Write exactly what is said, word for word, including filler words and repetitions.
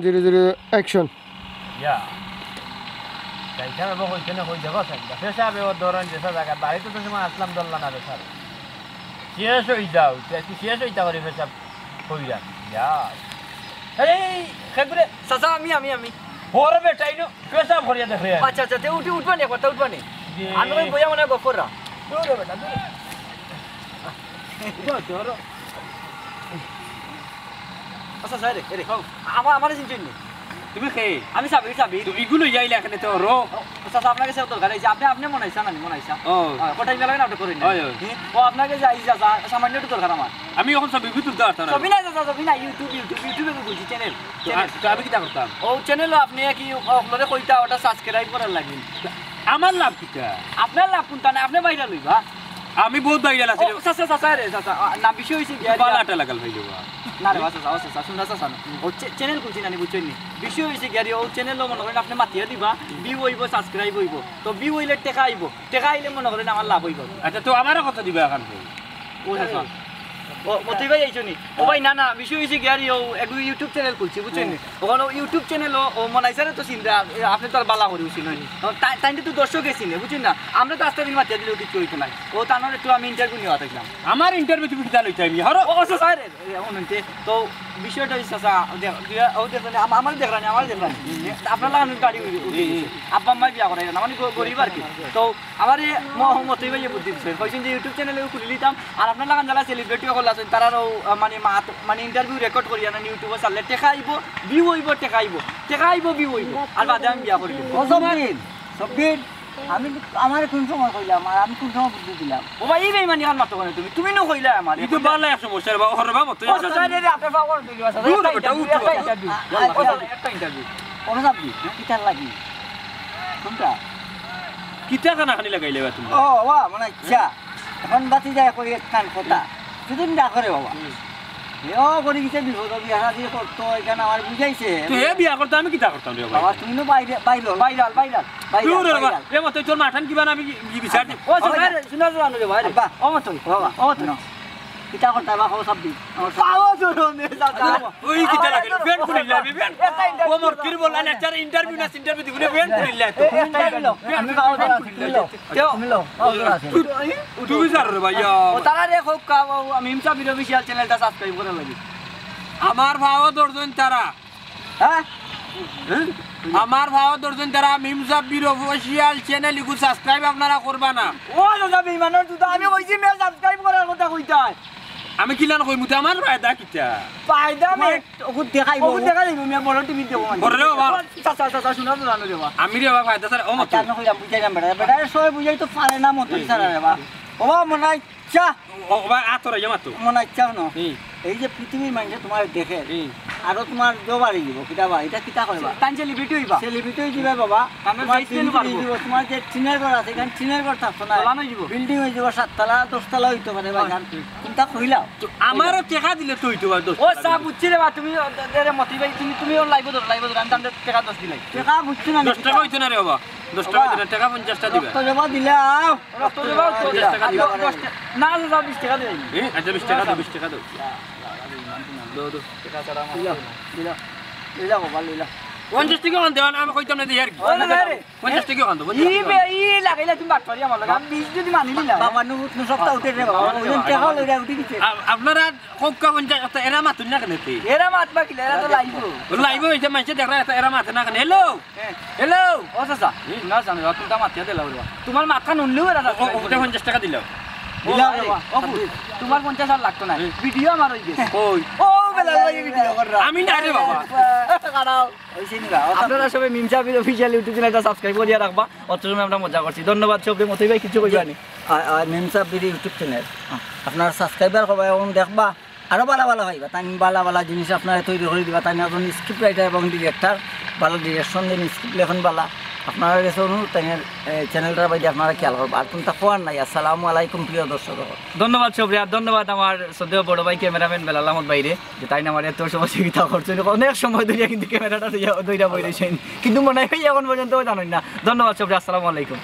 Zero zero action. ইয়া। যাইতাম এবং কইতে না কই যাবা চাইবা। পেশাবে ও ধরেন যেসা জায়গা, বাড়িতে তো সময় আসলাম ধরলা না পেশাব। শেষ হই যাও, তুই আজকে শেষ হইতা করে পেশাব কইরা। ইয়া। আরে, খেগুরে। চাচা, আমি, আমি, আমি। ওরে বেটা, ইনো পেশাব করিয়া দেখে। আচ্ছা, আচ্ছা, তে উঠি, উঠবা নি একবার, তে উঠবা নি। জি। আমি ওই বইয়া মনে হয় গফররা। দূর রে বেটা, দূর। উঠো, উঠো, উঠো। আচ্ছা, স্যার, এ রে। হ্যাঁ। আমার, আমারে চিনছেন নি? তুমি কে? আমি সাবির, সাবির। তুমি ইগুলো যাইলে এখানে তো রো। ও, চাচা, আপনার কাছে দরকার, এই যে আপনি, আপনি মনে হয় চান, আমি মনে হয় চান। ও। হ্যাঁ, কোটাই মেলা না, আপনি করেন না। হয়, হয়। হ্যাঁ? ও, আপনার কাছে যাই, চাচা, সামান্য একটু দরকার আমার। আমি এখন ছবি তুলতে পারতাম না। ছবি না, চাচা, ছবি না, YouTube, YouTube, YouTube-এ খুলছি channel, তো channel। আ-, তো আমি কিতা করতাম? ও, channel-ও আপনি কি, ও, আপনারে কইতা, ওটা subscribe করার লাগি। আমার লাভ কিতা? আপনার লাভ কোনটা না, আপনি বাইরে লইবা। আমি বহুত বাইরে আছি ও, রে। চাচা, চাচা, রে, চাচা, আ, না, বিষয় হইছে গিয়া, বালা আটা লাগাল ভাই রে বা। না রে বা, চাচা, ও, চাচা, শুনরা, চাচা, না। ও, চে-, channel খুলছি না নি, বুঝছেন নি? বিষয় হইছে গিয়া, ও channel-ও মনে করেন আপনি মাতিয়া দিবা, view হইব, subscribe হইব। তো view হইলে টেকা আইব, টেকা আইলে মনে করেন আমার লাভ হইব। আচ্ছা, তো আমারও কথা দিবা এখন। ও, চাচা। ও, মতি ভাই আইছো নি? ও ভাই, না, না, বিষয় হইছে গিয়া, ও, এক YouTube channel খুলছি, বুঝছেন নি? হুম। ওখানে YouTube channel-ও, ও, মনাইছারে তো চিনরা, এ, আপনি তো আর বালা করে উঠি নয়। ও, তাই, তাই তো দর্শকে চিনে, বুঝছেন না? আমরা তো আস্তে দিন মাতিয়া দিলে উঠি কেউ হইতো নাই। ও, তার মানে একটু আমি interview নিয়ে থাকলাম। আমার interview তুমি কিতা লইতে আমি? হরো। ও, আচ্ছা, স্যার, এ, এখন হইতে তো বিষয়টা হইছে, চাচা, দেখ-, দিয়া-, ও দেখবেন, আম-, আমারে দেখরানি, আমারে দেখরানি। আপনার লাগানো গাড়ি উঠে, উঠে গেছে। আব্বা আম্মায় বিয়া করাইরা না, মানে গ-, গরিব আর কি। তো আমার এই ম-, মতই ভাইয়ে বুদ্ধি দিছে। কইছেন যে YouTube channel-ও খুলি নিতাম, আর আপনার লাগান যারা celebrity অকল আছেন, তারারও, আহ, মানে মাত-, মানে interview record করিয়া না YouTube-ও ছাড়লে টেকা আইব, view অইব, টেকা আইব, টেকা আইব, view অইব। আর বাদে আমি বিয়া করি। ও সবিন, সবিন, আমি, আমারে কোন সময় কইলাম, আর আমি কোন সময় বুদ্ধি দিলাম? ও ভাই, এই বেইমানি কার মাতো কেনে তুমি? তুমি নু কইলা আমারে। ই তো বালা এক সমস্যা রে বাবা, ওরে বাবা, তুই ও চাচা, রে, রে, আপনি পাওয়ার দিবা, চাচা। দূর একটা বেটা, interview, উঠ একটা বাবা। Interview। আ-, আচ্ছা। একটা interview। ওরে সাবদি, কিতার লাগি? কোনটা? কিতা কানাকানি লাগাইলে বা তুমি? ও, বাবা, মানে, আচ্ছা। এখন বাতি যায় কই একখান কথা। হুম। দুদিন না করে বাবা। হুম। এও করি গেছে বিপদ, বিয়া শাদি করতো, এখানে আমার বুঝাইছে। তো হে বিয়া করতো, আমি কিতা করতাম রে বাবা? বাবা, তুমি তো বাইরে, বাইরে, বাইরাল, বাইরাল, বাইরাল, দূর রে বাবা, বাইরাল। এ মতো তোর মাঠান কিবা না আমি কি, কি বিচার দিই? ও, আব্বা। শুনা, শুনা, শুনা রে ভাই। আব্বা। ও মতো, বাবা, ও মতো। না। কিতা করতাম বা, ও সাবদি। আমার সাবদি। বাবা, তোর মনে দাদা। ওই কিতা লাগে? প্যান্ট খুলিলা, আমি প্যান্ট। একটা interview ও মোর কি বললা না, একটা interview না, interview দিবনে প্যান্ট খুলিলা তো। এ, একটা interview। আমি বাবা, তুমি লও। তুমি লও, বাবা, আছে। তু-, তুমি স্যার রে ভাইয়া। ও তারা রে খুব কা-, ও, আমি মিম সাব্বির official channel-টা subscribe করার লাগি। আমার ভাও দশজন তারা। হ্যাঁ? হ্যাঁ? আমার ভাও দশজন তারা মিম সাব্বির official channel ইগু subscribe আপনারা করবা না। ও দাদা বেইমানর দুধ, আমি কইছি মে subscribe করার কথা কইতায়। আমি কিলান কইমু তে আমার ফায়দা কিতা? ফায়দা মে তোমার ওগুত দেখাইবো। ওগুত দেখা যাইবো, মিয়া বড় টিভি দেখো মানে। বড় রে বাবা। চাচা, চাচা, শুনা তো জানো রে বাবা। আমি রে বাবা ফায়দা স্যার, ও মত। আচ্ছা, আমি কইলাম, বুঝাইলাম বেটা। বেটা সবাই বুঝাই তো পারে না মত এই, ছাড়া রে বাবা। ও বাবা, মনে হয়, চা। ও, ও বাবা, আতর আইয়া মাতো। মনে হয়, চা, হুনো। এই। এই যে পৃথিবীর মানুষে তোমার দেখে, এই। আরো তোমার জবারি দিব, কিতা বা, এটা কিতা কয় বা? তাই celebrity হইবা। Celebrity হইবা বাবা। তার মানে তোমার face value বাড়বো। Celebrity হইবা, তোমার যে টিনের ঘর আছে, এখানে টিনের ঘর থাকতো না। দোলান হয়ে যাবো। Building হয়ে যাবো, সাততলা, দশতলা হইতে পারে বা, হয়। জান। চিন্তা করিলাও। তো আমারও টেকা দিলে তো হইতো পারে, দশ ও, টাকা চা দিলে। বুঝছি রে বা, তুমি, এ, রে মতি ভাই, তুমি, তুমি ওর live-ও ধরো, live-ও ধরো, আমি তাহলে টেকা দশ দিলাই। টেকা বুঝছি না, দশ টাকা হইতো না রে বাবা, দশ টাকা বাবা। হইতো না, টেকা পঞ্চাশটা দিবা। রক্ত জবা দিলাও। রক্ত জবা তো দশ টাকা দিবা। দশ টা-, না, না, না, বিশ টাকা দিলাই। এ, আচ্ছা, বিশ টাকা দাও, বিশ টাকা দাও। দাও, দাও। টেকা ছাড়া আমার দিলাও, দিলাও, দিলাও বাবা, দিলাও। পঞ্চাশ টাকা অখন দেওয়া না, আমি কইতাম না যে আর কি। ও, না, না রে। পঞ্চাশ টাকা অখন দেবো, ই পঞ্চাশ টাকা। বে-, ই লাগাইলে তুমি বাটপারি আমার লগে। আমি বিশ যদি মানি নিলাম। বাবা, নু, নু সপ্তাহ উঠে রে বাবা। বাবা, ওই জন্য বাবা। টেকা লইরা উঠে গেছে। আ-, আপনারা কোক্কা পঞ্চাশ, এরা মাতুন না কেন তে? এরা মাত বাকিলে, এরা তো live-ও। Live-ও হইছে, মানষে দেখরা, এরা মাতে না কেন? Hello? হ্যাঁ। Hello? ও চাচা, হুম। না জানো, তুমি তো মাতিয়া দিলাও রে। তোমার মাথা নুনলেও এরা ও, ও, ওটা পঞ্চাশ টাকা দিলাও। দিলাও ও, রে আরে, বাবা। ও, তোমার পঞ্চাশ আর লাগতো না। হুম। Video আমার হয়ে গেছে। কই? ও, বেলা লাগে video কররা। আমি না রে বাবা। দাঁড়াও। ওই সিন গা, ও আপনারা সবাই মিম সাব্বির official YouTube channel-টা subscribe করিয়া রাখবা। অত সময় আমরা মজা করছি। ধন্যবাদ সবরে। মতই ভাই কিছু কইবা নি? আ-, আ, মিম সাব্বির YouTube channel। হ্যাঁ। আপনারা subscriber করবা এবং দেখবা। আরো বালা বালা পাইবা। তাই বালা বালা জিনিস আপনারা তৈরি করে দিবা। তাই একজন script writer এবং director। বালা direction দেন, script লেখন বালা। আপনারা গেছে অনুরোধ, তাই, এ, channel-টার বাইরে আপনারা খেয়াল করবা। আর কোনটা খোয়ার নাই। আসসালামু আলাইকুম প্রিয় দর্শক। ধন্যবাদ সবরে। আর ধন্যবাদ আমার শ্রদ্ধেয় বড় ভাই cameraman বেলাল আহমদ ভাইরে। যে তাইন আমার এত সহযোগিতা করছইন, অনেক সময় ধরিয়া কিন্তু camera-টা ধরিয়া, ধরিয়া বই রইছইন, কিন্তু মনে হয় এখন পর্যন্ত জানইন না। ধন্যবাদ সবরে, আসসালামু আলাইকুম।